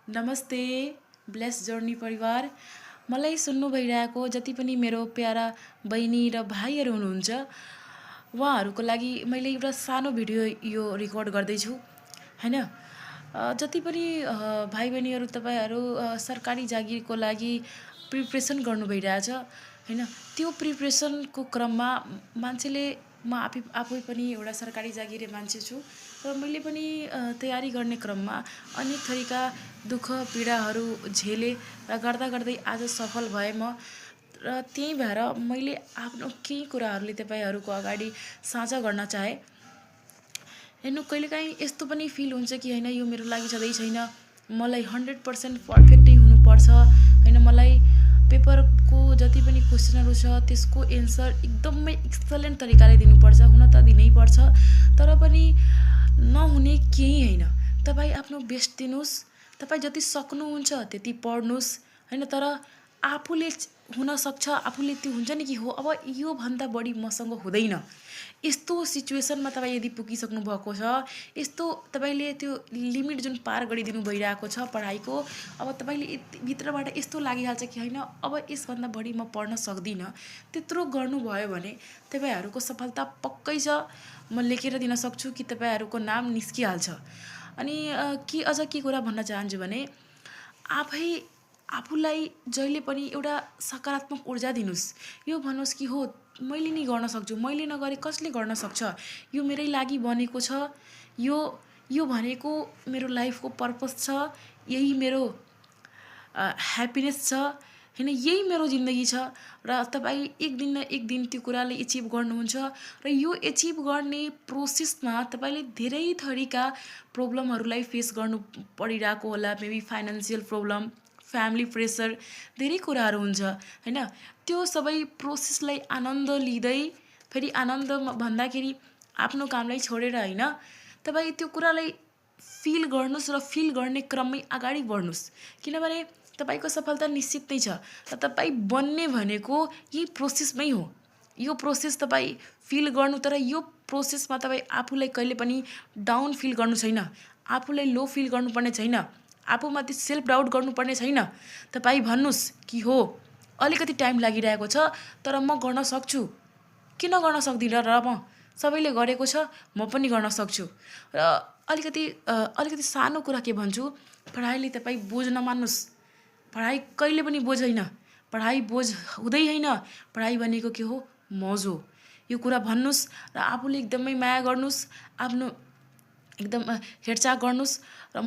नमस्ते bless journey परिवार। मलाई सुन्नु भइरहेको जति पनि मेरो प्यारा बहिनी र भाइहरू हुनुहुन्छ, उहाँहरूको लागि मैले एउटा सानो भिडियो यो रेकर्ड गर्दैछु हैन। जति पनि भाइ बहिनीहरू तपाईँहरू सरकारी जागिरको लागि प्रिपरेसन गर्नु भइरहेछ हैन, त्यो प्रिपरेसनको क्रममा मान्छेले म आफै पनि एउटा सरकारी जागिरे मान्छे छु र मैले पनि तयारी गर्ने क्रममा अनेक थरीका दुःख पीडाहरू झेले र गर्दा गर्दै आज सफल भए म। र त्यही भएर मैले आफ्नो केही कुराहरूले तपाईँहरूको अगाडि साझा गर्न चाहे। हेर्नु, कहिलेकाहीँ यस्तो पनि फिल हुन्छ कि होइन, यो मेरो लागि छँदै छैन, मलाई 100% पर्फेक्टै हुनुपर्छ होइन। मलाई पेपरको जति पनि क्वेसनहरू छ त्यसको एन्सर एकदमै एक्सलेन्ट तरिकाले दिनुपर्छ, हुन त दिनैपर्छ, तर पनि नहुने केही होइन। तपाईँ आफ्नो बेस्ट दिनुहोस्, तपाईँ जति सक्नुहुन्छ त्यति पढ्नुहोस् होइन। तर आफूले हुनसक्छ, आफूले त्यो हुन्छ नि कि हो अब योभन्दा बढी मसँग हुँदैन, यस्तो सिचुएसनमा तपाईँ यदि पुगिसक्नु भएको छ, यस्तो तपाईँले त्यो लिमिट जुन पार गरिदिनु भइरहेको छ पढाइको, अब तपाईँले भित्रबाट यस्तो लागिहाल्छ कि होइन अब यसभन्दा बढी म पढ्न सक्दिनँ, त्यत्रो गर्नुभयो भने तपाईँहरूको सफलता पक्कै छ। म लेखेर दिन सक्छु कि तपाईँहरूको नाम निस्किहाल्छ। अनि अझ के कुरा भन्न चाहन्छु भने आफूलाई जहिले पनि एउटा सकारात्मक ऊर्जा दिनुहोस्। यो भन्नुहोस् कि हो मैले नि गर्न सक्छु, मैले नगरे कसले गर्न सक्छ, यो मेरै लागि बनेको छ, यो भनेको मेरो लाइफको पर्पस छ, यही मेरो ह्याप्पिनेस छ होइन, यही मेरो जिन्दगी छ। र तपाईँ एक दिन न एक दिन त्यो कुराले एचिभ गर्नुहुन्छ र यो एचिभ गर्ने प्रोसेसमा तपाईँले धेरै थरीका प्रब्लमहरूलाई फेस गर्नु परिरहेको होला। Maybe financial problem, family pressure, धेरै कुराहरू हुन्छ होइन। त्यो सबै प्रोसेसलाई आनन्द लिँदै, फेरि आनन्द भन्दाखेरि आफ्नो कामलाई छोडेर होइन, तपाईँ त्यो कुरालाई फिल गर्नुहोस् र फिल गर्ने क्रममै अगाडि बढ्नुहोस्, किनभने तपाईँको सफलता निश्चित नै छ। र तपाईँ बन्ने भनेको यही प्रोसेसमै हो। यो प्रोसेस तपाईँ फिल गर्नु, तर यो प्रोसेसमा तपाईँ आफूलाई कहिले पनि डाउन फिल गर्नु छैन, आफूलाई लो फिल गर्नुपर्ने छैन, आफूमाथि सेल्फ डाउट गर्नुपर्ने छैन। तपाईँ भन्नुहोस् कि हो अलिकति टाइम लागिरहेको छ तर म गर्न सक्छु, किन गर्न सक्दिनँ र, म सबैले गरेको छ म पनि गर्न सक्छु। र अलिकति सानो कुरा के भन्छु, पढाइले तपाईँ बोझ नमान्नुहोस्। पढाइ कहिले पनि बोझ होइन, पढाइ बोझ हुँदै होइन, पढाइ भनेको के हो, मौज हो। यो कुरा भन्नुहोस् र आफूले एकदमै माया गर्नुहोस्, आफ्नो एकदम हेरचाह गर्नुहोस्। र